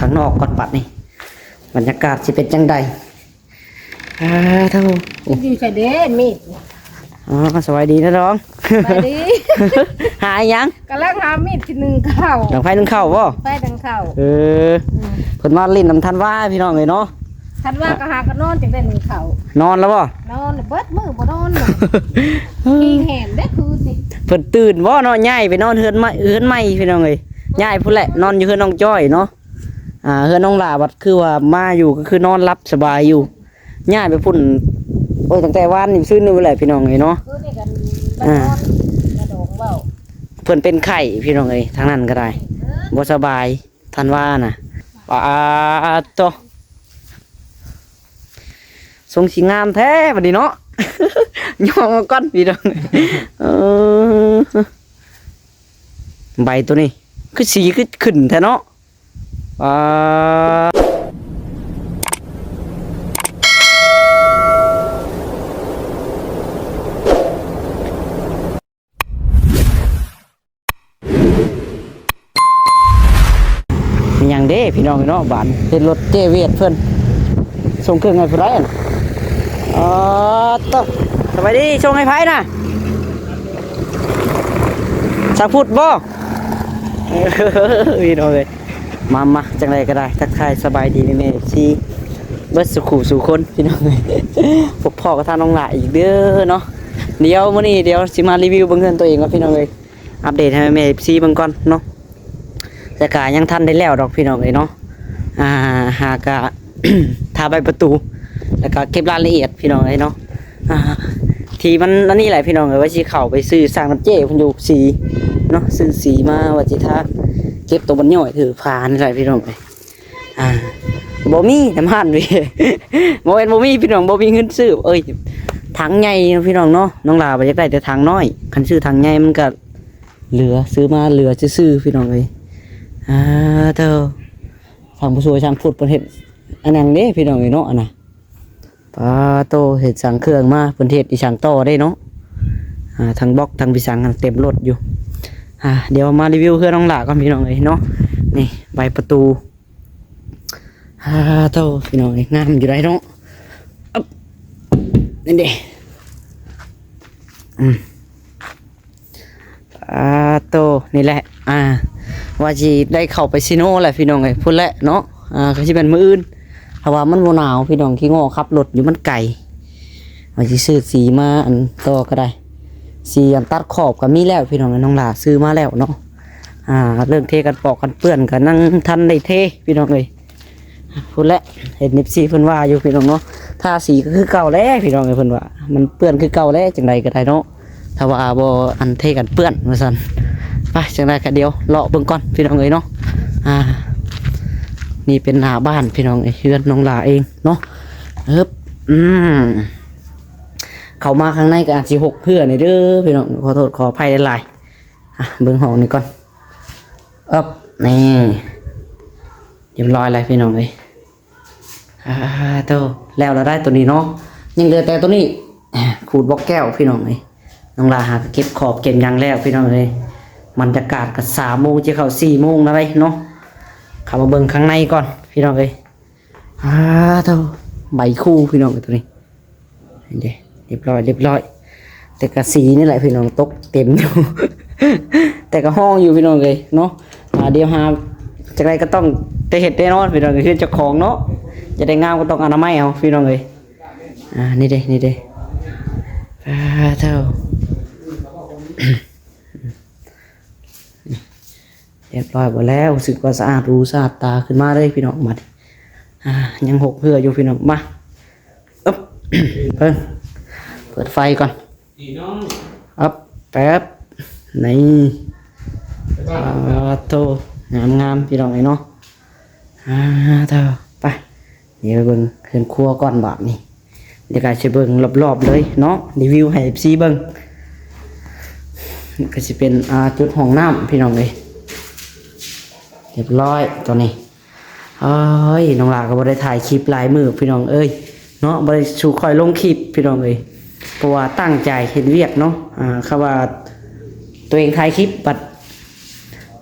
ຂ້າງນອກກ່ອນບັດນີ້ ບັນຍາກາດຊິເປັນຈັ່ງໃດ? ອ້າໂທ້ ຢູ່ໃສເດ້ມີດ? ອໍ ສະບາຍດີນະນ້ອງ. ສະບາຍດີ. ຫາອີ່ຫຍັງ? ກຳລັງຫາມີດຊິໜຶ້ງເຂົ້າ. ດັງໄຟໜຶ້ງເຂົ້າບໍ່? ໄຟໜຶ້ງເຂົ້າ. ເອີ ອືມ ເພິ່ນມາຫຼິ້ນນຳທັນວາພີ່ນ້ອງເອີຍເນາະ. ທັນວາກໍຫາກໍນອນຈັ່ງໄດ້ໜຶ້ງເຂົ້າ. ນອນແລ້ວບໍ່? ນອນເບິດມື້ບໍ່ນອນເລີຍ. ຂີ້ແຫນເດ້ຄືຊິ ເພິ່ນຕື່ນບໍ່ເນາະ? ຍ້າຍໄປນອນເຮືອນໃໝ່ ເຮືອນໃໝ່ພີ່ນ້ອງເອີຍ. ຍ້າຍພຸ້ນແຫຼະ ນອນຢູ່ເຮືອນນ້ອງຈ້ອຍເນາະ. ອ່າ ເຮືອນນ້ອງຫຼ້າບັດຄືວ່າມາຢູ່ກໍຄືນອນຫຼັບສະບາຍຢູ່. ຍ້າຍໄປພຸ້ນ ໂອ້ຍ ຕັ້ງແຕ່ວານນີ້ ຊືນນີ້ແຫຼະພີ່ນ້ອງເອີຍເນາະ. ຄືນີ້ກັນ ອ່າ ນອນກະດົງເວົ້າ ເພິ່ນເປັນໄຂ້ພີ່ນ້ອງເອີຍ ທາງນັ້ນກໍໄດ້ ເອີ ບໍ່ສະບາຍ ທັນວານະ. ປາດໂທ້ ຊົງຊິງາມແທ້ບັດນີ້ເນາະ. ຍ່ອງມາກ່ອນພີ່ນ້ອງ. ເອີ ໃບໂຕນີ້ຄືສີຄືຂຶ້ນແທ້ເນາະ. ອ່າ ມີຫຍັງເດ້ພີ່ນ້ອງເນາະ ບາດເຫັນລົດເຈວຽດເພິ່ນ ສົ່ງເຄື່ອງໃຫ້ຜູ້ໃດຫັ້ນ? ອໍ ໂທ້ ສະບາຍດີ ສົ່ງໃຫ້ໃຜນະ? ຊ່າງພຸດບໍ່? ເອີ ພີ່ນ້ອງເອີຍ ມາ ມາ ຈັ່ງໃດກໍໄດ້ ທັກທາຍສະບາຍດີແມ່ໆ ເອັຟຊີ ເບິດສູ່ຄູ່ສູ່ຄົນພີ່ນ້ອງເອີຍ. ພົບພໍ້ກັບທາງນ້ອງຫຼ້າອີກເດີເນາະ. ດຽວມື້ນີ້ ດຽວຊິມາຣີວິວເບິ່ງເຮືອນຕົວເອງກ່ອນພີ່ນ້ອງເອີຍ ອັບເດດໃຫ້ແມ່ໆ ເອັຟຊີ ເບິ່ງກ່ອນເນາະ. ແຕ່ກະຍັງທັນໄດ້ແລ້ວດອກພີ່ນ້ອງເອີຍເນາະ. ອ່າ ຫາກະ ທາໃບປະຕູ ແລ້ວກະເກັບລາຍລະອຽດພີ່ນ້ອງເອີຍເນາະ. ອ່າ ທີ່ມັນອັນນີ້ແຫຼະພີ່ນ້ອງເອີຍ ວ່າຊິເຂົ້າໄປຊື້ຊ່າງນຳເຈ້ເພິ່ນຢູ່ສີເນາະ ຊື້ສີມາວ່າຊິທາ ເກັບໂຕບັນຍ້ອຍຖືພານີ້ແຫຼະພີ່ນ້ອງເອີຍ. ອ່າ ບໍ່ມີນຳຮ້ານເວີຍ ບໍ່ແມ່ນບໍ່ມີພີ່ນ້ອງ ບໍ່ມີເງິນຊື້. ເອີຍ ຖັງໃຫຍ່ເນາະພີ່ນ້ອງເນາະ ນ້ອງຫຼ້າວ່າຢາກໄດ້ແຕ່ຖັງນ້ອຍ ຄັນຊື້ຖັງໃຫຍ່ມັນກະເຫຼືອ ຊື້ມາເຫຼືອຊື່ໆ ພີ່ນ້ອງເອີຍ. ອ່າ ເອີ ທາງຜູ້ຊ່ວຍຊ່າງພຸດເພິ່ນເຮັດອັນນັ້ນເດ້ພີ່ນ້ອງເອີຍເນາະ ອັນນະ. ປາໂຕ ເຮັດຊ່າງເຄື່ອງມາ ເພິ່ນເຮັດອີ່ຊ່າງຕໍ່ເດ້ເນາະ. ອ່າ ທັງບລັອກທັງປີສັງຫັ້ນເຕັມລົດຢູ່. ອ່າ ດຽວມາຣີວິວເຮືອນນ້ອງຫຼ້າກ່ອນພີ່ນ້ອງເອີຍເນາະ. ນີ້ໃບປະຕູ. ອ່າ ໂຕ ພີ່ນ້ອງເອີຍ ງາມຢູ່ໃດເນາະ. ອຶບ ນີ້ເດ້ ອືມ. ອາໂຕ ນີ້ແຫຼະ ອ່າ ວ່າຊິໄດ້ເຂົ້າໄປຊີໂນແຫຼະພີ່ນ້ອງເອີຍ ພຸ້ນແຫຼະເນາະ. ອ່າ ກໍຊິແມ່ນມື້ອື່ນ ເພາະວ່າມັນບໍ່ໜາວພີ່ນ້ອງ ຂີ້ງໍຂັບລົດຢູ່ມັນໄກ ວ່າຊິຊື້ສີມາອັນຕໍ່ກໍໄດ້. ສີອັນຕັດຂອບກໍມີແລ້ວພີ່ນ້ອງເອີຍ ນ້ອງຫຼ້າຊື້ມາແລ້ວເນາະ. ອ່າ ເລື່ອງເທກັນປອກກັນເປື້ອນກໍຍັງທັນໄດ້ເທພີ່ນ້ອງເອີຍ. ພຸ້ນແຫຼະ ເຫັນເອັຟຊີເພິ່ນວ່າຢູ່ພີ່ນ້ອງເນາະ ທາສີກໍຄືເກົ່າແຫຼະພີ່ນ້ອງເອີຍ ເພິ່ນວ່າມັນເປື້ອນຄືເກົ່າແຫຼະ ຈັ່ງໃດກໍໄດ້ເນາະ ຖ້າວ່າບໍ່ອັນເທກັນເປື້ອນວ່າຊັ້ນ. ໄປ ຈັ່ງໃດກໍດຽວເລາະເບິ່ງກ່ອນພີ່ນ້ອງເອີຍເນາະ. ອ່າ ນີ້ເປັນໜ້າບ້ານພີ່ນ້ອງເອີຍ ເຮືອນນ້ອງຫຼ້າເອງເນາະ. ເອີບ ອືມ ເຂົ້າມາຂ້າງໃນກໍອາດຊິຫົກເທື່ອນີ້ເດີພີ່ນ້ອງ ຂໍໂທດຂໍອະໄພຫຼາຍໆ. ອ່ະ ເບິ່ງຫ້ອງນີ້ກ່ອນ ອຶບ ນີ້ ຮຽບຮ້ອຍແລ້ວພີ່ນ້ອງເອີຍ. ອ່າ ໂຕ ແລ້ວລະໄດ໋ໂຕນີ້ເນາະ ຍັງເຫຼືອແຕ່ໂຕນີ້ ຂູດບລັອກແກ້ວພີ່ນ້ອງເອີຍ. ນ້ອງຫຼ້າຫາກໍເກັບຂອບເກັບຫຍັງແລ້ວພີ່ນ້ອງເອີຍ. ບັນຍາກາດກໍສາມໂມງ ຈະເຂົ້າສີ່ໂມງແລ້ວເນາະ. ເຂົ້າມາເບິ່ງຂ້າງໃນກ່ອນພີ່ນ້ອງເອີຍ. ອ່າ ໂຕ ໃບຄູ່ພີ່ນ້ອງເອີຍ ໂຕນີ້. ນີ້ເດ້ ຮຽບຮ້ອຍ ຮຽບຮ້ອຍ ແຕ່ກະສີນີ້ແຫຼະພີ່ນ້ອງ ຕົກເຕັມຢູ່ ແຕ່ກະຫ້ອງຢູ່ພີ່ນ້ອງເອີຍເນາະ. ອ່າ ດຽວຫາຈັ່ງໃດກໍຕ້ອງໄດ້ເຮັດແນ່ນອນພີ່ນ້ອງເອີຍ ເຮືອນເຈົ້າຂອງເນາະ ຈະໄດ້ງາມກໍຕ້ອງອະນາໄມເອົາພີ່ນ້ອງເອີຍ. ອ່າ ນີ້ເດ້ ນີ້ເດ້ ອ່າ ເຈົ້າ ຮຽບຮ້ອຍເບິດແລ້ວ ຮູ້ສຶກວ່າສະອາດຫູສະອາດຕາຂຶ້ນມາເລີຍພີ່ນ້ອງ. ມາ ອ່າ ຍັງຫົກເຮືອຢູ່ພີ່ນ້ອງ. ມາ ອຶບ ເບິ່ງ ເປີດໄຟກ່ອນ ອຶບ ແປັບ ນີ້ ອ່າ ໂຕ ງາມໆ ພີ່ນ້ອງເອີຍເນາະ. ອ່າ ໂຕ ໄປ ດຽວໄປເບິ່ງເຮືອນຄົວກ່ອນບາດນີ້ ດຽວກໍຊິເບິ່ງລອບໆເລີຍເນາະ ຣີວິວໃຫ້ເອັຟຊີເບິ່ງ. ກໍຊິເປັນ ອ່າ ຈຸດຫ້ອງນ້ຳພີ່ນ້ອງເອີຍ ຮຽບຮ້ອຍໂຕນີ້. ເອີຍ ນ້ອງຫຼ້າກໍບໍ່ໄດ້ຖ່າຍຄລິບຫຼາຍມື້ພີ່ນ້ອງເອີຍເນາະ ບໍ່ໄດ້ສູ່ຂ້ອຍລົງຄລິບພີ່ນ້ອງເອີຍ ເພາະວ່າຕັ້ງໃຈເຮັດວຽກເນາະ. ອ່າ ຄຳວ່າຕົວເອງຖ່າຍຄລິບບັດ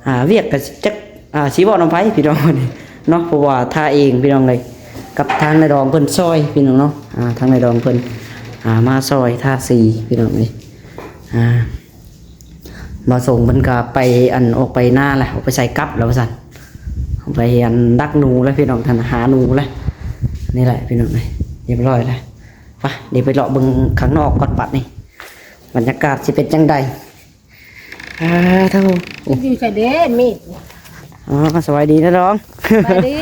ອ່າ ວຽກກໍຈັກ ອ່າ ຊິເວົ້ານຳໃຜພີ່ນ້ອງ. ເນາະ ເພາະວ່າທາເອງພີ່ນ້ອງເອີຍ ກັບທາງນາຍດອງເພິ່ນຊ່ອຍພີ່ນ້ອງເນາະ. ອ່າ ທາງນາຍດອງເພິ່ນ ອ່າ ມາຊ່ອຍທາສີພີ່ນ້ອງເອີຍ. ອ່າ ບ່າວສົງເພິ່ນກໍໄປ ອັນ ອອກໄປນາແຫຼະ ອອກໄປໃສ່ກັບແລ້ວວ່າຊັ້ນ ໄປ ອັນ ດັກໜູແລ້ວພີ່ນ້ອງ ທ່ານຫາໜູແລ້ວ. ນີ້ແຫຼະພີ່ນ້ອງເອີຍ ຮຽບຮ້ອຍແລ້ວ. ໄປ ດຽວໄປເລາະເບິ່ງຂ້າງນອກກ່ອນບັດນີ້ ບັນຍາກາດຊິເປັນຈັ່ງໃດ. ອ່າ ເທົ່າ ຢູ່ໃສເດ້ມີດ? ອໍ ສະບາຍດີນະດອງ. ສະບາຍດີ.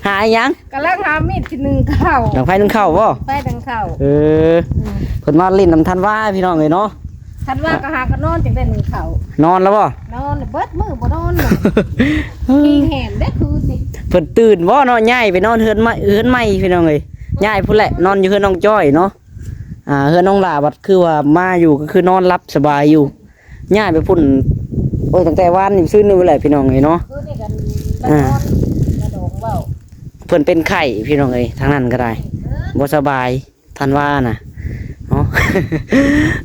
ຫາອີ່ຫຍັງ? ກຳລັງຫາມີດຊິໜຶ້ງເຂົ້າ. ດັງໄຟໜຶ້ງເຂົ້າບໍ່? ໄຟໜຶ້ງເຂົ້າ. ເອີ ອືມ ເພິ່ນມາຫຼິ້ນນຳທັນວາພີ່ນ້ອງເອີຍເນາະ. ທັນວາກໍຫາກໍນອນຈັ່ງໄດ້ໜຶ້ງເຂົ້າ. ນອນແລ້ວບໍ່? ນອນເບິດມື້ບໍ່ນອນ. ຂີ້ແຫນເດ້ຄືຊິ ເພິ່ນຕື່ນບໍ່ເນາະ? ຍ້າຍໄປນອນເຮືອນໃໝ່ ເຮືອນໃໝ່ພີ່ນ້ອງເອີຍ ຍ້າຍພຸ້ນແຫຼະ ນອນຢູ່ເຮືອນນ້ອງຈ້ອຍເນາະ. ອ່າ ເຮືອນນ້ອງຫຼ້າບັດຄືວ່າມາຢູ່ກໍຄືນອນຫຼັບສະບາຍຢູ່ ຍ້າຍໄປພຸ້ນ. ໂອ້ຍ ຕັ້ງແຕ່ວານນີ້ ຊືນນີ້ແຫຼະພີ່ນ້ອງເອີຍເນາະ. ຄືນນີ້ກັນ ອ່າ ນອນກະດອງເວົ້າ ເພິ່ນເປັນໄຂ້ພີ່ນ້ອງເອີຍ ທາງນັ້ນກໍໄດ້ ເອີ ບໍ່ສະບາຍ ທັນວານະເນາະ.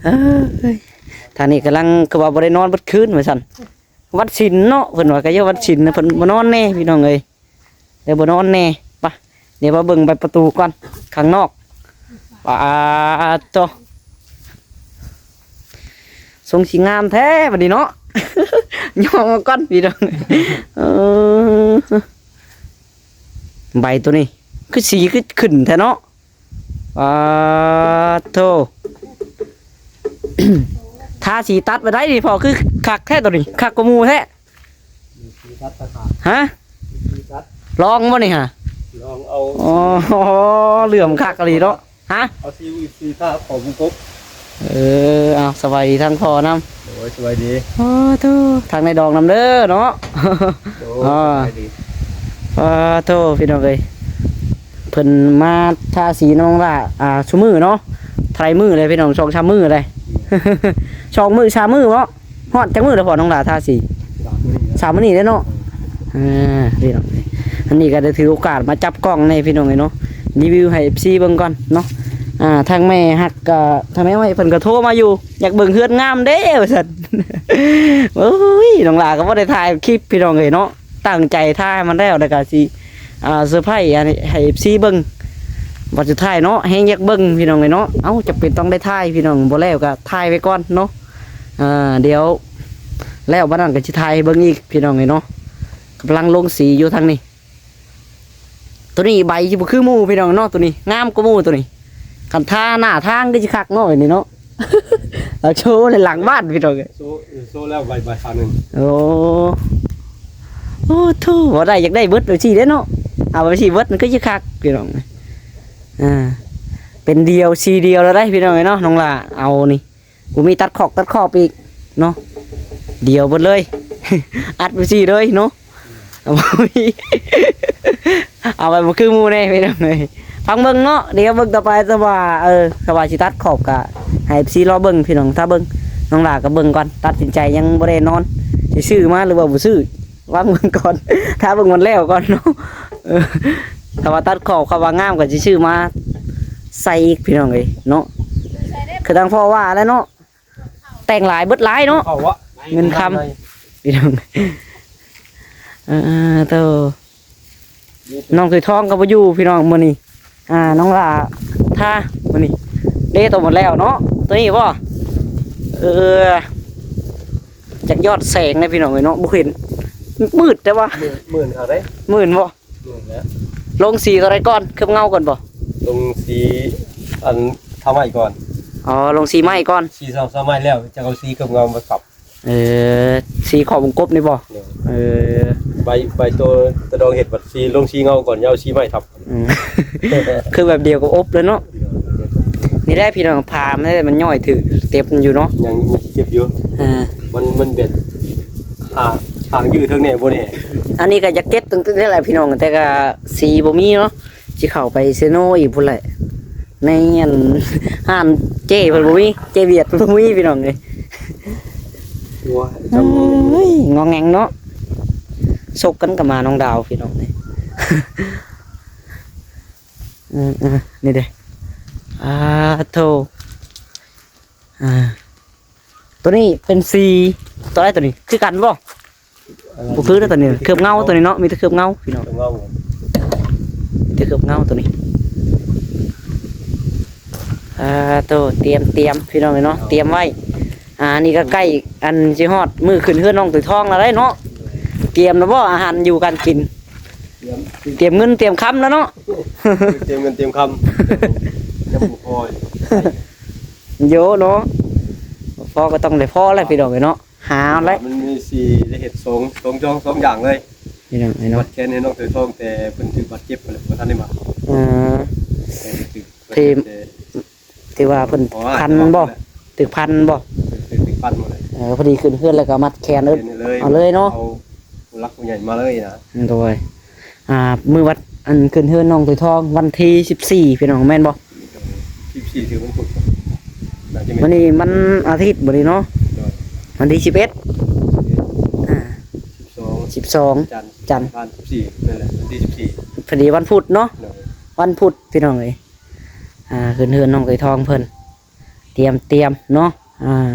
ເອີຍ ທາງນີ້ກຳລັງ ຄືວ່າບໍ່ໄດ້ນອນເບິດຄືນວ່າຊັ້ນ ວັນສິນເນາະ ເພິ່ນວ່າກໍເຍາະວັນສິນ ເພິ່ນບໍ່ນອນແນ່ພີ່ນ້ອງເອີຍ ເລີຍບໍ່ນອນແນ່. ປະ ດຽວມາເບິ່ງໄປປະຕູກ່ອນ ຂ້າງນອກ. ປາດໂທ້ ຊົງຊິງາມແທ້ບັດນີ້ເນາະ. ຍ່ອງມາກ່ອນພີ່ນ້ອງ. ເອີ ໃບໂຕນີ້ຄືສີຄືຂຶ້ນແທ້ເນາະ. ປາດໂທ້ ທາສີຕັດມາໄດ້ນີ້ພໍ່ ຄືຄັກແທ້ໂຕນີ້ ຄັກກວ່າໝູ່ແທ້. ມີສີຕັດຕ່າງຫາກ. ຮະ? ມີສີຕັດ. ລອງບໍ່ນີ້ຫະ? ລອງເອົາ. ອໍ ເຫຼື້ອມຄັກອີ່ຫຼີເນາະ. ຮະ? ເອົາສີ ສີທາຂອບວົງກົບ. ເອີ ເອົາ ສະບາຍດີທາງພໍ່ນຳ. ໂດຍ ສະບາຍດີ. ໂອ້ ໂທ້ ທາງນາຍດອງນຳເດີເນາະ. ໂດຍ ອໍ ສະບາຍດີ. ປາດໂທ້ ພີ່ນ້ອງເອີຍ ເພິ່ນມາທາສີນ້ອງຫຼ້າ ອ່າ ຊຸມື້ເນາະ. ເທົ່າໃດມື້ແລ້ວພີ່ນ້ອງ? ສອງສາມມື້ແລ້ວ. ສອງມື້ສາມມື້ເນາະ. ຮອດຈັກມື້ແລ້ວພໍ່ ນ້ອງຫຼ້າທາສີ? ສາມມື້ນີ້ແຫຼະ. ສາມມື້ນີ້ແລ້ວເນາະ. ເອີ ພີ່ນ້ອງ ອັນນີ້ກໍໄດ້ຖືໂອກາດມາຈັບກ້ອງແດ່ພີ່ນ້ອງເອີຍເນາະ ຣີວິວໃຫ້ເອັຟຊີເບິ່ງກ່ອນເນາະ. ອ່າ ທາງແມ່ຮັກກໍ ທາງແມ່ອ້ອຍເພິ່ນກໍໂທມາຢູ່ ຢາກເບິ່ງເຮືອນງາມເດ້ວ່າຊັ້ນ. ໂອ້ຍ ນ້ອງຫຼ້າກໍບໍ່ໄດ້ຖ່າຍຄລິບພີ່ນ້ອງເອີຍເນາະ. ຕັ້ງໃຈຖ່າຍໃຫ້ມັນແລ້ວ ແລ້ວກໍຊິ ອ່າ ເຊີໄພໃຫ້ ໃຫ້ເອັຟຊີເບິ່ງ ບັດສຸດທ້າຍເນາະ ແຮງຢາກເບິ່ງພີ່ນ້ອງເອີຍເນາະ. ເອົ້າ ຈຳເປັນຕ້ອງໄດ້ຖ່າຍພີ່ນ້ອງ ບໍ່ແລ້ວກໍຖ່າຍໄວ້ກ່ອນເນາະ. ອ່າ ດຽວແລ້ວບັດນັ້ນກໍຊິຖ່າຍໃຫ້ເບິ່ງອີກພີ່ນ້ອງເອີຍເນາະ. ກຳລັງລົງສີຢູ່ທາງນີ້. ໂຕນີ້ໃບຊິບໍ່ຄືໝູ່ພີ່ນ້ອງເນາະ ໂຕນີ້ງາມກວ່າໝູ່ໂຕນີ້. ຄັນທາໜ້າທາງຄືຊິຄັກເນາະ ອັນນີ້ເນາະ. ເອົາໂຊໃນຫຼັງບ້ານພີ່ນ້ອງເອີຍ. ໂຊ ເອີ ໂຊແລ້ວໃບ ໃບຂາວໜຶ່ງ. ໂອ້ ໂອ້ ໂທ້ ບໍ່ໄດ້ ຢາກໄດ້ເບິດແບບຊີ້ເດ້ເນາະ. ເອົາແບບຊີ້ເບິດມັນຄືຊິຄັກພີ່ນ້ອງ. ອ່າ ເປັນດຽວ ສີ່ດຽວແລ້ວໄດ໋ພີ່ນ້ອງເອີຍເນາະ. ນ້ອງຫຼ້າເອົານີ້ ບໍ່ມີຕັດຂອກຕັດຂອບອີກເນາະ ດຽວເບິດເລີຍ ອັດໄວ້ຊີ້ເລີຍເນາະ. ເອົາໄວ້ບໍ່ຄືໝູ່ແນ່ພີ່ນ້ອງເອີຍ. ຟັງເບິ່ງເນາະ ດຽວເບິ່ງຕໍ່ໄປ ຖ້າວ່າ ເອີ ຖ້າວ່າຊິຕັດຂອບກະໃຫ້ເອັຟຊີລໍເບິ່ງພີ່ນ້ອງ. ຖ້າເບິ່ງ ນ້ອງຫຼ້າກໍເບິ່ງກ່ອນ ຕັດສິນໃຈຍັງບໍ່ແນ່ນອນ ຊິຊື້ມາຫຼືວ່າບໍ່ຊື້. ວາງເບິ່ງກ່ອນ ຖ້າເບິ່ງມັນແລ້ວກ່ອນເນາະ. ເອີ ຖ້າວ່າຕັດຂອບ ຄຳວ່າງາມກໍຊິຊື້ມາໃສ່ອີກພີ່ນ້ອງເອີຍເນາະ. ຄືທາງພໍ່ວ່າແຫຼະເນາະ ແຕ່ງຫຼາຍເບິດຫຼາຍເນາະ ເອົາວະ ເງິນຄຳ ພີ່ນ້ອງ. ເອີ ໂຕ ນ້ອງຖອຍທອງກໍບໍ່ຢູ່ພີ່ນ້ອງມື້ນີ້. ອ່າ ນ້ອງຫຼ້າທາມື້ນີ້ ເດ້ໂຕໝົດແລ້ວເນາະ ໂຕນີ້ບໍ່? ເອີ ຈັກຍອດແສງນະພີ່ນ້ອງເອີຍເນາະ ບໍ່ເຫັນ ມືດແຕ່ວ່າ ໝື່ນ ໝື່ນເທົ່າໃດ ໝື່ນບໍ່? ໝື່ນແລ້ວ. ລົງສີຕົວໃດກ່ອນ ເຄື່ອບເງົາກ່ອນບໍ່? ລົງສີອັນທາໄມ້ກ່ອນ. ອໍ ລົງສີໄມ້ກ່ອນ ສີສອງສາມໄມ້ແລ້ວ ຈະເອົາສີເຄື່ອບເງົາມາທັບ. ເອີ ສີຂອບວົງກົບນີ້ບໍ່? ໂດຍ. ເອີ ໃບ ໃບໂຕ ໂຕດອງເຮັດບັດສີ ລົງສີເງົາກ່ອນ ຢ່າເອົາສີໄມ້ທັບ. ອືມ ຄືແບບດຽວກັບອົບເລີຍເນາະ. ນີ້ແຫຼະພີ່ນ້ອງ ພາມນີ້ແຫຼະ ມັນຍ່ອຍຖືກເຕັບຢູ່ເນາະ ຍັງ ຍັງເກັບຢູ່. ອ່າ ມັນ ມັນແບບຫາ ຫາງຢູ່ເທິງແນ່ບໍ່ແນ່. ອັນນີ້ກໍຢາກເກັບຕັ້ງແຕ່ແລ້ວແຫຼະພີ່ນ້ອງ ແຕ່ກໍສີບໍ່ມີເນາະ ຊິເຂົ້າໄປເຊໂນອີກພຸ້ນແຫຼະ. ໃນອັນຮ້ານເຈ້ເພິ່ນບໍ່ມີ ເຈ້ວຽດເພິ່ນບໍ່ມີພີ່ນ້ອງເອີຍ. ໂອ້ຍ ງອແງງເນາະ ຊົກກັນກັບໝານ້ອງດາວພີ່ນ້ອງເອີຍ. ເອີ ເອີ ນີ້ເດ້ ອາໂທ ອ່າ ໂຕນີ້ເປັນສີ ໂຕໃດໂຕນີ້ ຄືກັນບໍ່? ບໍ່ຄືແລ້ວ ຕອນນີ້ເຄື່ອບເງົາ ຕອນນີ້ເນາະ ມີແຕ່ເຄືອບເງົາພີ່ນ້ອງ ເຄື່ອບເງົາ ມີແຕ່ເຄືອບເງົາຕອນນີ້. ອ່າ ໂຕ ຕຽມ ຕຽມພີ່ນ້ອງເອີຍເນາະ ຕຽມໄວ້. ອ່າ ນີ້ກໍໃກ້ອັນຊິຮອດມື້ຂຶ້ນເຮືອນນ້ອງໂຕຍທອງແລ້ວເດ້ເນາະ. ຕຽມແລ້ວບໍ່ ອາຫານຢູ່ການກິນ ຕຽມ ຕຽມເງິນຕຽມຄຳແລ້ວເນາະ ຕຽມເງິນຕຽມຄຳ ຍັງບໍ່ພໍ ໂຢເນາະ ພໍກໍຕ້ອງໄດ້ພໍແຫຼະພີ່ນ້ອງເອີຍເນາະ. ຫາແຫຼະ ມັນມີສີ່ ໄດ້ເຮັດສອງ ສອງຢ່າງ ສອງຢ່າງເລີຍ ພີ່ນ້ອງເອີຍເນາະ. ມັດແຂນໃຫ້ນ້ອງໂຕຍທອງ ແຕ່ເພິ່ນຖືກບາດເຈັບຫັ້ນແຫຼະ ບໍ່ທັນໄດ້ມັດ. ເອີ ຖືກ ຖືກ ທີ່ ທີ່ວ່າເພິ່ນພັນບໍ່ ຖືກພັນບໍ່ ຖືກ ຖືກພັນໝົດເລີຍ. ເອີ ພໍດີຂຶ້ນເຮືອນແລ້ວກໍມັດແຂນເລີຍ ເອົາເລີຍເນາະ ເອົາຜູ້ຫຼັກຜູ້ໃຫຍ່ມາເລີຍນະ ໂດຍ. ອ່າ ມື້ວັດ ອັນ ຂຶ້ນເຮືອນນ້ອງໂຕຍທອງວັນທີສິບສີ່ ພີ່ນ້ອງ ແມ່ນບໍ່? ສິບສີ່ ຖືວັນພຸດ ໜ້າຈະແມ່ນ. ມື້ນີ້ວັນອາທິດບໍ່ນີ້ເນາະ ໂດຍ ວັນທີສິບເອັດ ສິບເອັດ ອ່າ ສິບສອງ ສິບສອງ ຈັນ ຈັນ ອັງຄານ ສິບສີ່ ນັ້ນແຫຼະ ວັນທີສິບສີ່ ພໍດີວັນພຸດເນາະ ໂດຍ ວັນພຸດ ພີ່ນ້ອງເອີຍ. ອ່າ ຂຶ້ນເຮືອນນ້ອງໂຕຍທອງເພິ່ນ ຕຽມ ຕຽມເນາະ. ອ່າ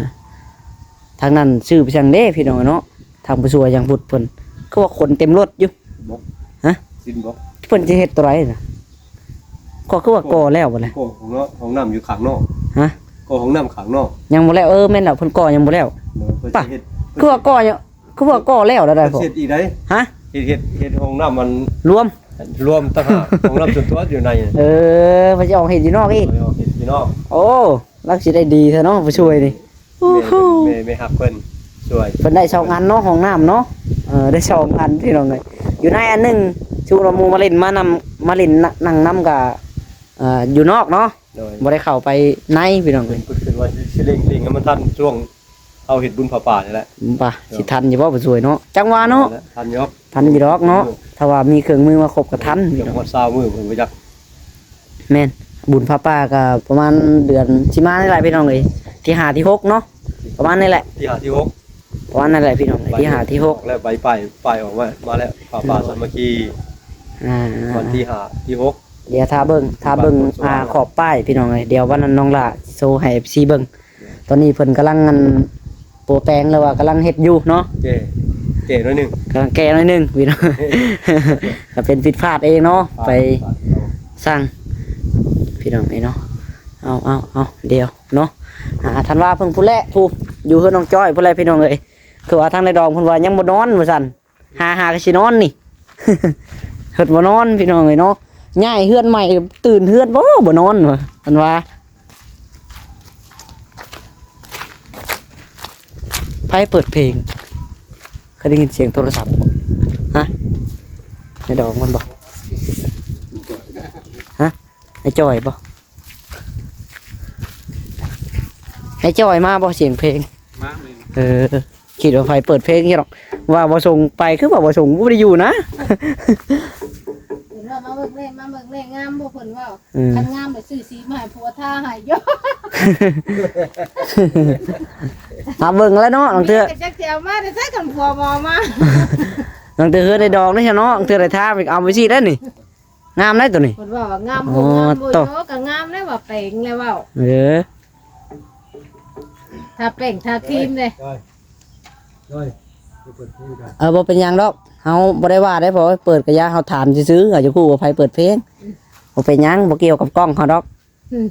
ທາງນັ້ນຊື່ໄປຈັ່ງເດ້ພີ່ນ້ອງເນາະ ທາງຜູ້ຊ່ວຍຍັງພຸດເພິ່ນ ຄືວ່າຄົນເຕັມລົດຢູ່ ບອກ ຮະ ຊິນບອກ ເພິ່ນຊິເຮັດຕົວໃດນະ? ກໍຄືວ່າກໍ່ແລ້ວບໍ່ລະ? ກໍ່ຫ້ອງເນາະ ຫ້ອງນ້ຳຢູ່ຂ້າງນອກ ຮະ ກໍ່ຫ້ອງນ້ຳຂ້າງນອກ ຍັງບໍ່ແລ້ວ. ເອີ ແມ່ນແລ້ວ ເພິ່ນກໍ່ຍັງບໍ່ແລ້ວ ເອີ ເພິ່ນຊິເຮັດ ຄືວ່າກໍ່ຍັງ ຄືວ່າກໍ່ແລ້ວແລ້ວໄດ໋ ເພິ່ນຊິເຮັດອີກໃດ໋ ຮະ ເຮັດ ເຮັດ ເຮັດຫ້ອງນ້ຳມັນລວມ ລວມຕ່າງຫາກ ຫ້ອງນ້ຳສ່ວນຕົວຢູ່ໃນ ເອີ ເພິ່ນຊິອອກເຮັດຢູ່ນອກອີກ ເອີ ອອກເຮັດຢູ່ນອກ. ໂອ້ ລັກຊິໄດ້ດີແທ້ເນາະ ຜູ້ຊ່ວຍນີ້ ໂອ້ໂຫ ແມ່ ແມ່ຮັກເພິ່ນຊ່ວຍ ເພິ່ນໄດ້ສອງອັນເນາະ ຫ້ອງນ້ຳເນາະ ເອີ ໄດ້ສອງອັນພີ່ນ້ອງເອີຍ. ຢູ່ໃນອັນໜຶ່ງ ສົມມຸດວ່າໝູ່ມາຫຼິ້ນມານຳ ມາຫຼິ້ນນ- ນັ່ງນຳກະ ເອີ ຢູ່ນອກເນາະ ໂດຍ ບໍ່ໄດ້ເຂົ້າໄປໃນພີ່ນ້ອງເອີຍ. ເພິ່ນ ເພິ່ນວ່າຊິ ຊິເລັ່ງ ເລັ່ງໃຫ້ມັນທັນຊ່ວງເຮົາເຮັດບຸນຜ້າປ່ານີ້ແຫຼະ ວ່າ ເອີ ຊິທັນຢູ່ບໍ່ຜູ້ຊ່ວຍເນາະ ຈັ່ງວ່າເນາະ ທັນຢູ່ ທັນຢູ່ດອກເນາະ ເອີ ຖ້າວ່າມີເຄື່ອງມືມາຄົບກໍທັນ ເກືອບຮອດຊາວມື້ເພິ່ນບໍ່ຈັກ. ແມ່ນ ບຸນຜ້າປ່າກໍປະມານເດືອນຊິມານີ້ແຫຼະພີ່ນ້ອງເອີຍ ທີຫ້າ ທີຫົກເນາະ ປະມານນີ້ແຫຼະ ທີຫ້າ ທີຫົກ ປະມານນັ້ນແຫຼະພີ່ນ້ອງ ທີຫ້າ ທີຫົກ ແລ້ວໃບປ້າຍ ປ້າຍອອກມາ ມາແລ້ວ ຜ້າປ່າສາມັກຄີ ອ່າ ວັນທີຫ້າ ທີຫົກ ດຽວຖ້າເບິ່ງ ຖ້າເບິ່ງ ອ່າ ຂອບປ້າຍພີ່ນ້ອງເອີຍ ດຽວວັນນັ້ນນ້ອງຫຼ້າໂຊໃຫ້ເອັຟຊີເບິ່ງ. ຕອນນີ້ເພິ່ນກຳລັງ ອັນ ໂປະແປງ ຫຼືວ່າກຳລັງເຮັດຢູ່ເນາະ ແກ້ ແກ້ໜ້ອຍໜຶ່ງ ກຳລັງແກ້ໜ້ອຍໜຶ່ງພີ່ນ້ອງ ກໍເປັນຜິດພາດເອງເນາະ ໄປ ພາດ ພາດ ສັ່ງ ພີ່ນ້ອງເອີຍເນາະ. ເອົາ ເອົາ ເອົາ ດຽວເນາະ ອ່າ ທັນວາເພິ່ນພຸ້ນແຫຼະ ຜູ້ຢູ່ເຮືອນນ້ອງຈ້ອຍພຸ້ນແຫຼະພີ່ນ້ອງເອີຍ. ຄືວ່າທາງໃນດອງເພິ່ນວ່າຍັງບໍ່ນອນວ່າຊັ້ນ ຫາ ຫາກໍຊິນອນນີ້ ເພິ່ນບໍ່ນອນພີ່ນ້ອງເອີຍເນາະ. ຍ້າຍເຮືອນໃໝ່ຕື່ນເຮືອນບໍ່ ບໍ່ນອນວ່າ ເພິ່ນວ່າ. ໃຜເປີດເພງ? ເຄີຍໄດ້ຍິນສຽງໂທລະສັບບໍ່? ຮະ? ໃນດອງມັນບໍ່? ຮະ? ໄອ້ຈ້ອຍບໍ່? ໄອ້ຈ້ອຍມາບໍ່? ສຽງເພງ ມາແມ່ນ. ເອີ ຄິດວ່າໃຜເປີດເພງຢູ່ດອກ ວ່າບໍ່ສົ່ງໄປ ຄືວ່າບໍ່ສົ່ງ ບໍ່ໄດ້ຢູ່ນະ. ເພິ່ນວ່າມາເບິ່ງແດ່ ມາເບິ່ງແດ່ ງາມບໍ່ ເພິ່ນເວົ້າ. ເອີ ຄັນງາມລະຊື້ສີມາໃຫ້ຜົວທາໃຫ້ຢູ່. ຫາເບິ່ງແລ້ວເນາະ ລາງເທື່ອກໍຈັກຊິເອົາມາແຕ່ໃສ ຄັນຜົວບໍ່ເອົາມາ. ລາງເທື່ອເຮືອນໄດ້ດອກເດ້ເນາະ ລາງເທື່ອໄດ້ທາ ເອົາໄປຊີ້ໄດ້ນີ້. ງາມໄດ໋ໂຕນີ້ ເພິ່ນວ່າງາມ ໂອ້ ບໍ່ງາມບໍ່ ໂຕ ໂຍ ກໍງາມແລ້ວວ່າແປງແລ້ວເວົ້າ. ເອີ ທາແປ້ງທາຄຣີມເດ້. ໂດຍ ໂດຍ ໄປເປີດເພງກັນ. ເອີ ບໍ່ເປັນຫຍັງດອກ ເຮົາບໍ່ໄດ້ວ່າໄດ໋ ເພາະວ່າເປີດກະຢ່າ ເຮົາຖາມຊື່ໆ ເຮົາຢາກຮູ້ວ່າໃຜເປີດເພງ. ອືມ ບໍ່ເປັນຫຍັງ ບໍ່ກ່ຽວກັບກ້ອງເຮົາດອກ. ອືມ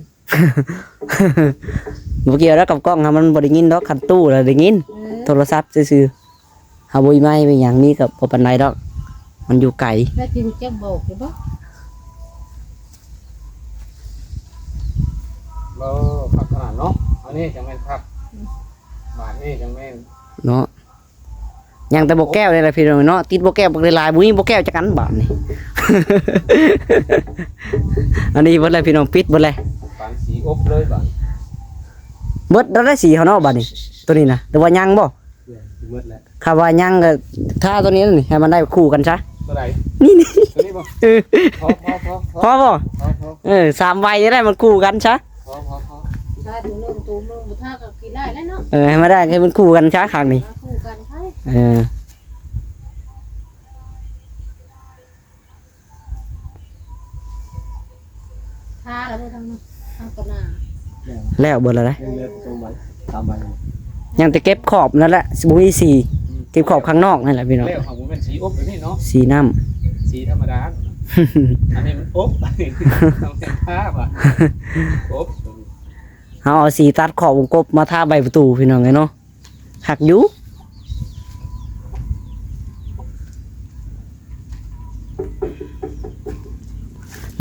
ບໍ່ກ່ຽວແລ້ວກັບກ້ອງ ມັນບໍ່ໄດ້ຍິນດອກ ຄັນຕູ້ລະໄດ້ຍິນ. ເອີ ໂທລະສັບຊື່ໆ ເຮົາບໍ່ມີໄມ ມີຫຍັງ ມີກໍບໍ່ປານໃດດອກ ມັນຢູ່ໄກ. ແລ້ວຊິຮູ້ຈັກບອກຢູ່ບໍ່? ບໍ່ຄັກຂະໜາດເນາະ ອັນນີ້ຈັ່ງແມ່ນຄັກ. ອືມ ບາດນີ້ຈັ່ງແມ່ນເນາະ. ຍັງແຕ່ບໍ່ແກ້ວນີ້ແຫຼະພີ່ນ້ອງເນາະ ຕິດບໍ່ແກ້ວບັກຫຼາຍໆ ບໍ່ມີບໍ່ແກ້ວຈັກອັນບາດນີ້. ອັນນີ້ເບິດແລ້ວພີ່ນ້ອງ ປິດເບິດແລ້ວ ປານສີອົບເລີຍບາດ. ເບິດແລ້ວໄດ໋ສີເຮົາເນາະບາດນີ້ ໂຕນີ້ນະ ຫຼືວ່າຍັງບໍ່? ເບິດແລ້ວ ຄັນວ່າຍັງກໍທາໂຕນີ້ນີ້ ໃຫ້ມັນໄດ້ຄູ່ກັນຊະ. ໂຕໃດ? ນີ້ໆ ໂຕນີ້ບໍ່? ເອີ ພໍ ພໍ ພໍ ພໍ ພໍບໍ່? ພໍ ພໍ ເອີ ສາມໃບໄດ້ ມັນຄູ່ກັນຊະ. ພໍ ພໍ ພໍ ຊາໂຕໜຶ່ງ ໂຕໜຶ່ງບໍ່ທາກໍກິນໄດ້ແລ້ວເນາະ. ເອີ ໃຫ້ມາໄດ້ ໃຫ້ມັນຄູ່ກັນຊະ ຂ້າງນີ້ ມາຄູ່ກັນໄປ. ເອີ ທາແລ້ວບໍ່ ທາງນັ້ນ ທາງກະໜາ ແລ້ວເບິດແລ້ວເດ້. ຍັງເຫຼືອສອງໃບ ສາມໃບ ຍັງແຕ່ເກັບຂອບນັ້ນແຫຼະ ຊິບໍ່ມີສີ. ອືມ ເກັບຂອບຂ້າງນອກນັ້ນແຫຼະພີ່ນ້ອງ. ແລ້ວຂອງບໍ່ແມ່ນສີອົບແບບນີ້ເນາະ ສີນ້ຳ ສີທຳມະດາ. ອັນນີ້ມັນອົບ ຕ້ອງເປັນຜ້າວ່າອົບ. ເຮົາເອົາສີຕັດຂອບວົງກົບມາທາໃບປະຕູພີ່ນ້ອງເອີຍເນາະ. ຄັກຢູ່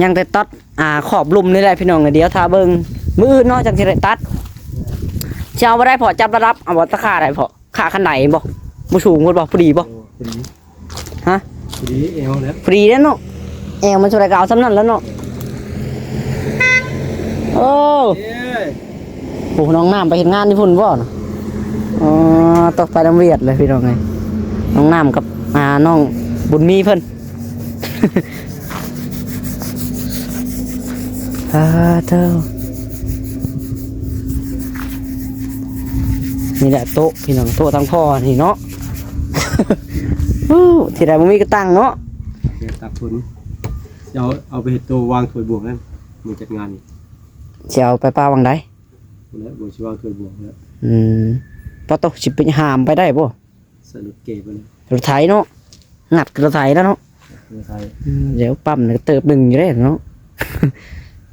ຍັງແຕ່ຕັດ ອ່າ ຂອບລຸ່ມນີ້ແຫຼະພີ່ນ້ອງ. ດຽວຖ້າເບິ່ງມື້ອື່ນເນາະ ຈັ່ງຊິໄດ້ຕັດ. ຊິເອົາບໍ່ໄດ້ພໍ ຈັບລະດັບ ເອົາບໍ່ ຕາຂ້າໄດ້ພໍ ຂ້າຄັນໄດບໍ່? ບໍ່ສູງໂພດບໍ່? ພໍດີບໍ່? ພໍດີ ຮະ? ພໍດີແອວແລ້ວ ພໍດີແລ້ວເນາະ. ແອວມັນສ່ຳໃດກໍເອົາສ່ຳນັ້ນແຫຼະເນາະ. ໂອ້ ເອີ ໂອ້ ນ້ອງນ້ຳໄປເຮັດງານຢູ່ພຸ້ນບໍ່ນະ? ອໍ ຕົກໄປນຳຫວຽດເລີຍພີ່ນ້ອງເອີຍ ນ້ອງນ້ຳກັບ ອ່າ ນ້ອງບຸນມີເພິ່ນ. ອາ ເອີ ນີ້ແຫຼະໂຕະພີ່ນ້ອງ ໂຕະທາງພໍ່ນີ້ເນາະ. ໂອ້ ທີ່ໃດບໍ່ມີກະຕັງເນາະ ເຮັດຕາກຝົນ. ເຈົ້າເອົາໄປເຮັດໂຕະວາງຖ້ວຍບວງນັ້ນ ມື້ຈັດງານນີ້. ຊິເອົາໄປປະຫວ່າງໃດ? ພຸ້ນແຫຼະ ບໍ່ຊິວາງຖ້ວຍບວງແລ້ວ. ອືມ ປະໂຕະ ຊິໄປຫາມໄປໄດ້ບໍ່? ໃສ່ລົດເກໄປເລີຍ ລົດໄຖເນາະ ງັດກັບລົດໄຖແລ້ວເນາະ. ລົດໄຖ ອືມ ດຽວປ້ຳນີ້ກໍເຕີບໜຶ່ງຢູ່ເດ້ເນາະ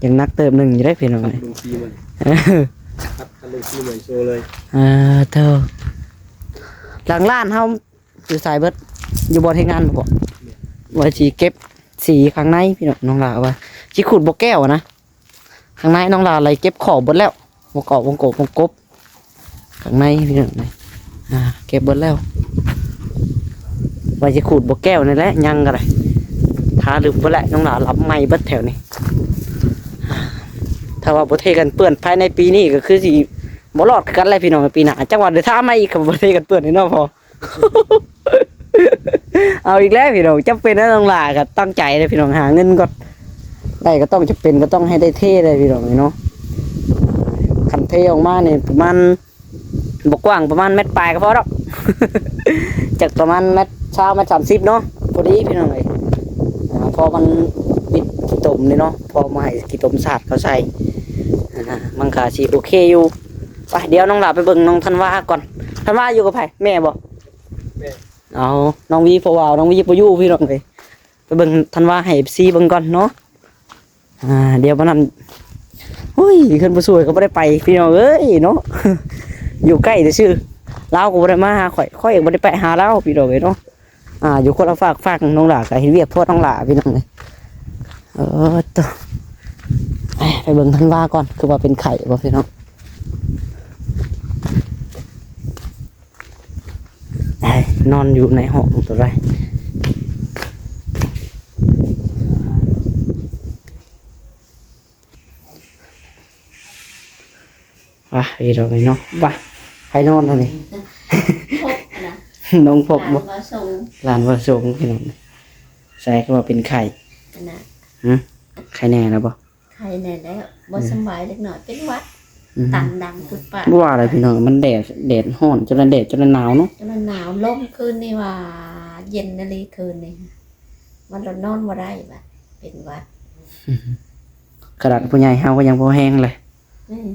ຍັງໜັກເຕີບໜຶ່ງຢູ່ເດ້ພີ່ນ້ອງເອີຍ. ຄັນລົງປີໃໝ່ ເອີ ຄັນ ຄັນລົງປີໃໝ່ໂຊເລີຍ. ເອີ ເອີ ເອີ ຫຼັງລ້ານເຮົາຢູ່ໃສເບິດ? ຢູ່ບ່ອນເຮັດງານບໍ່? ແມ່ນ ວ່າຊິເກັບສີຂ້າງໃນພີ່ນ້ອງ. ນ້ອງຫຼ້າວ່າຊິຂູດບໍ່ແກ້ວນະ. ຂ້າງໃນນ້ອງຫຼ້າໄລ່ເກັບຂອບເບິດແລ້ວ ວົງກອບ ວົງກົບ ວົງກົບ ຂ້າງໃນພີ່ນ້ອງເອີຍ ອ່າ ເກັບເບິດແລ້ວ. ວ່າຊິຂູດບໍ່ແກ້ວນີ້ແຫຼະ ຍັງກໍໄດ້ ທາລຶບເບິດແຫຼະ. ນ້ອງຫຼ້າລຳໃໝ່ເບິດແຖວນີ້. ຖ້າວ່າບໍ່ເທກັນເປື້ອນພາຍໃນປີນີ້ ກໍຄືຊິບໍ່ລອດຄືກັນແຫຼະພີ່ນ້ອງ. ປີໜ້າຈັກວ່າໄດ້ທາໃໝ່ອີກ ຄັນບໍ່ເທກັນເປື້ອນນີ້ເນາະພໍ່. ເອົາອີກແລ້ວພີ່ນ້ອງ ຈຳເປັນແລ້ວ. ນ້ອງຫຼ້າກໍຕັ້ງໃຈເດ້ພີ່ນ້ອງ ຫາເງິນກ່ອນ ໄດ້ກໍຕ້ອງ ຈຳເປັນກໍຕ້ອງໃຫ້ໄດ້ເທເດ້ພີ່ນ້ອງເອີຍເນາະ. ຄັນເທອອກມານີ້ປະມານ ບໍ່ກວ້າງ ປະມານແມັດປາຍກໍພໍດອກ ຈັກປະມານແມັດຊາວ ແມັດສາມສິບເນາະ ພໍດີພີ່ນ້ອງເອີຍ. ອ່າ ພໍມັນປິດຂີ້ຕົມນີ້ເນາະ ພໍມາໃຫ້ຂີ້ຕົມສາດເຂົ້າໃສ່ ອ່າ ມັນກໍຊິໂອເຄຢູ່. ໄປ ດຽວນ້ອງຫຼ້າໄປເບິ່ງນ້ອງທັນວາກ່ອນ. ທັນວາຢູ່ກັບໃຜ? ແມ່ບໍ່? ແມ່. ເອົາ ນ້ອງວີ ເພາະວ່ານ້ອງວີບໍ່ຢູ່ພີ່ນ້ອງເອີຍ. ໄປເບິ່ງທັນວາໃຫ້ເອັຟຊີເບິ່ງກ່ອນເນາະ. ອ່າ ດຽວປານນັ້ນ ໂອ້ຍ ເຮືອນຜູ້ຊ່ວຍກໍບໍ່ໄດ້ໄປພີ່ນ້ອງເອີຍເນາະ ຢູ່ໃກ້ຊື່ໆ. ລາວກໍບໍ່ໄດ້ມາຫາຂ້ອຍ ຂ້ອຍກໍບໍ່ໄດ້ໄປຫາລາວພີ່ນ້ອງເອີຍເນາະ. ອ່າ ຢູ່ຄົນລະຟາກ ຟາກນ້ອງຫຼ້າກໍເຮັດວຽກພວກນ້ອງຫຼ້າພີ່ນ້ອງເອີຍ. ເອີ ໂຕ ໄປ ໄປເບິ່ງທັນວາກ່ອນ ຄືວ່າເປັນໄຂ້ບໍ່ພີ່ນ້ອງ. ໄປ ນອນຢູ່ໃນຫ້ອງໂຕໃດ. ວ່າ ເຮັດເອົາໄປເນາະ ວ່າ ໃຜນອນຫັ້ນນີ້? ພົບນະ ນ້ອງພົບບໍ່? ຫຼານບ່າວສົງ ຫຼານບ່າວສົງພີ່ນ້ອງ. ໃສ່ ຄືວ່າເປັນໄຂ້ຫັ້ນນະ. ຫຶ ໄຂ້ແນ່ແລ້ວບໍ່? ໄຂ້ແນ່ແລ້ວ ບໍ່ສະບາຍເລັກນ້ອຍ ເປັນຫວັດ ອືມ ຕັນດັງປຶດປາດ. ບໍ່ວ່າແຫຼະພີ່ນ້ອງ ມັນແດດ ແດດຮ້ອນ ຈົນແດດ ຈົນໜາວເນາະ ຈົນໜາວ. ລົມຄືນນີ້ວ່າເຢັນອີ່ຫຼີ ຄືນນີ້ ມັນລະນອນບໍ່ໄດ້ບາດ ເປັນຫວັດ. ຂະໜາດຜູ້ໃຫຍ່ເຮົາກໍຍັງພໍແຮງເລີຍ. ແມ່ນ.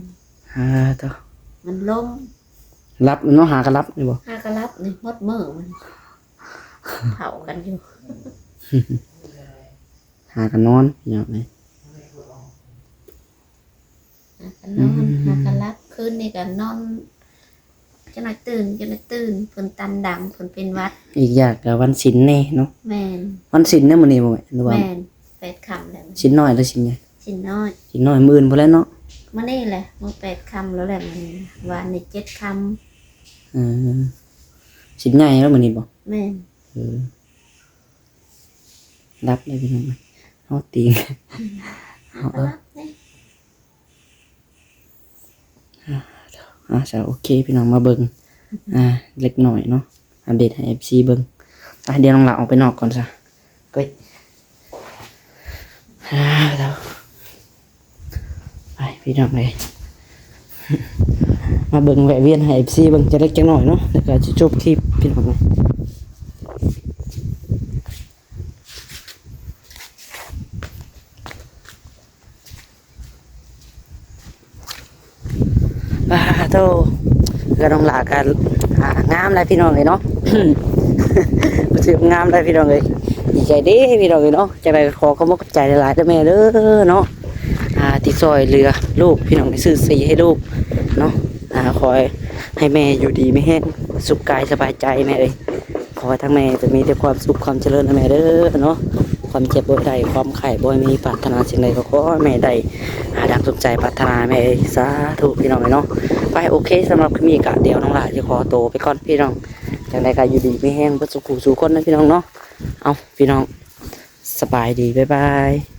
ອ່າ ໂທ້ ມັນລົມ ຫຼັບເນາະ ຫາກະຫຼັບນີ້ບໍ່? ຫາກະຫຼັບນີ້ ໝົດມື້ມັນເຜົາກັນຢູ່ ຫາກະນອນ ພີ່ນ້ອງເອີຍ ຫາກະນອນ ອືມ ຫາກະຫຼັບ. ຄືນນີ້ກະນອນ ຈັກໜ້ອຍຕື່ນ ຈັກໜ້ອຍຕື່ນ ເພິ່ນຕັນດັງ ເພິ່ນເປັນຫວັດ. ອີກຢ່າງກະວັນສິນແນ່ເນາະ. ແມ່ນ. ວັນສິນເນາະມື້ນີ້ບໍ່ແມ່ນ ຫຼືວ່າ? ແມ່ນ ແປດຄ່ຳແລ້ວ. ສິນນ້ອຍຫຼືສິນໃຫຍ່? ສິນນ້ອຍ. ສິນນ້ອຍ ມື້ອື່ນພຸ້ນແຫຼະເນາະ. ມື້ນີ້ແຫຼະ ມື້ແປດຄ່ຳແລ້ວແຫຼະ ມື້ນີ້ ວານນີ້ເຈັດຄ່ຳ. ເອີ ສິນໃຫຍ່ແລ້ວມື້ນີ້ບໍ່? ແມ່ນ. ເອີ ຫຼັບເລີຍພີ່ນ້ອງ ເຮົາຕີງ ອືມ ເຮົາ ເອີ ຫຼັບເລີຍ. ອ່າ ອ່າ ໂອເຄ ພີ່ນ້ອງ ມາເບິ່ງ ອ່າ ເລັກນ້ອຍເນາະ ອັບເດດໃຫ້ເອັຟຊີເບິ່ງ. ອ່າ ດຽວນ້ອງຫຼ້າອອກໄປນອກກ່ອນຊະ ເອີຍ ອ່າ ໄປ ພີ່ນ້ອງເອີຍ ມາເບິ່ງແວະວຽນໃຫ້ເອັຟຊີເບິ່ງຈັກເລັກຈັກນ້ອຍເນາະ ແລ້ວກໍຈະຈົບຄລິບ ພີ່ນ້ອງເອີຍ. ອ່າ ໂທ້ ເຮືອນນ້ອງຫຼ້າກໍ ອ່າ ງາມແລ້ວພີ່ນ້ອງເອີຍເນາະ. ບໍ່ຖືກງາມໄດ໋ພີ່ນ້ອງເອີຍ. ດີໃຈເດ້ພີ່ນ້ອງເອີຍເນາະ. ຈັ່ງໃດກໍຂໍຂອບອົກຂອບໃຈຫຼາຍໆເດີແມ່ເດີເນາະ ອ່າ ທີ່ຊ່ອຍເຫຼືອລູກພີ່ນ້ອງ ໄດ້ຊື້ສີໃຫ້ລູກເນາະ. ອ່າ ຂໍໃຫ້ແມ່ຢູ່ດີມີແຮງ ສຸກກາຍສະບາຍໃຈແມ່ເອີຍ. ຂໍໃຫ້ທາງແມ່ຈະມີແຕ່ຄວາມສຸກຄວາມຈະເລີນນະແມ່ເດີເນາະ. ຄວາມເຈັບບໍ່ໄດ້ ຄວາມໄຂ້ບໍ່ໃຫ້ມີ ປາດຖະໜາສິ່ງໃດກໍຂໍໃຫ້ແມ່ໄດ້ ອ່າ ດັ່ງສົມໃຈປາດຖະໜາແມ່ເອີຍ. ສາທຸພີ່ນ້ອງເອີຍເນາະ. ໄປ ໂອເຄ ສຳລັບຄລິບນີ້ກະດຽວນ້ອງຫຼ້າຊິຂໍໂຕໄປກ່ອນພີ່ນ້ອງ. ຈັ່ງໃດກະຢູ່ດີມີແຮງເບິດສູ່ຜູ້ສູ່ຄົນນະພີ່ນ້ອງເນາະ. ເອົາ ພີ່ນ້ອງ ສະບາຍດີ ບາຍບາຍ.